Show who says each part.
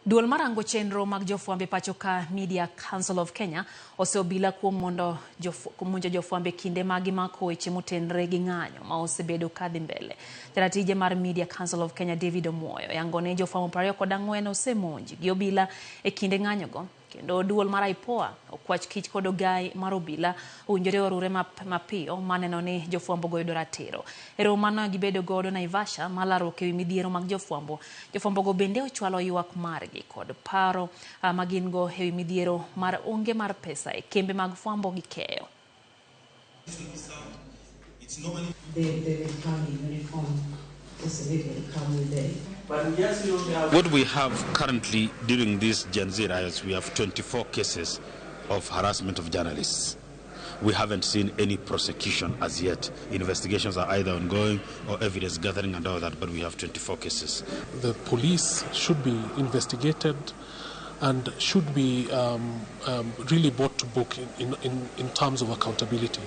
Speaker 1: Duol marango chenro mag jofwambo e pacho ka Media Council of Kenya oseobila kuom mondo monjo jofwambo e kinde ma gimako weche motenre gi ng'anyo ma osebedo kadhi mbele. Jaratije mar Media Council of Kenya David Omuoyo yango ni jofwambo 24 osemonji gi obila e kinde ng'anyogo kendo duol mar IPOA okwach kich kod ogai mar obila owinjore orure mapiyo maneno ni jofwambo go yudo ratiro. E romo mane gibedo godo Naivasha mar larruok ewi midhiero mag jofwambo, jofwambo go bende ochwalo ywak margi kod paro ma gin go ewi midhiero mar onge mar pesa e kembe mag fwambo gi keyo.
Speaker 2: They will come in uniform. Possibly they will come with the
Speaker 3: What we have currently during these Gen Z riots, we have 24 cases of harassment of journalists. We haven't seen any prosecution as yet. Investigations are either ongoing or evidence gathering and all that, but we have 24 cases.
Speaker 4: The police should be investigated and should be really brought to book in terms of accountability.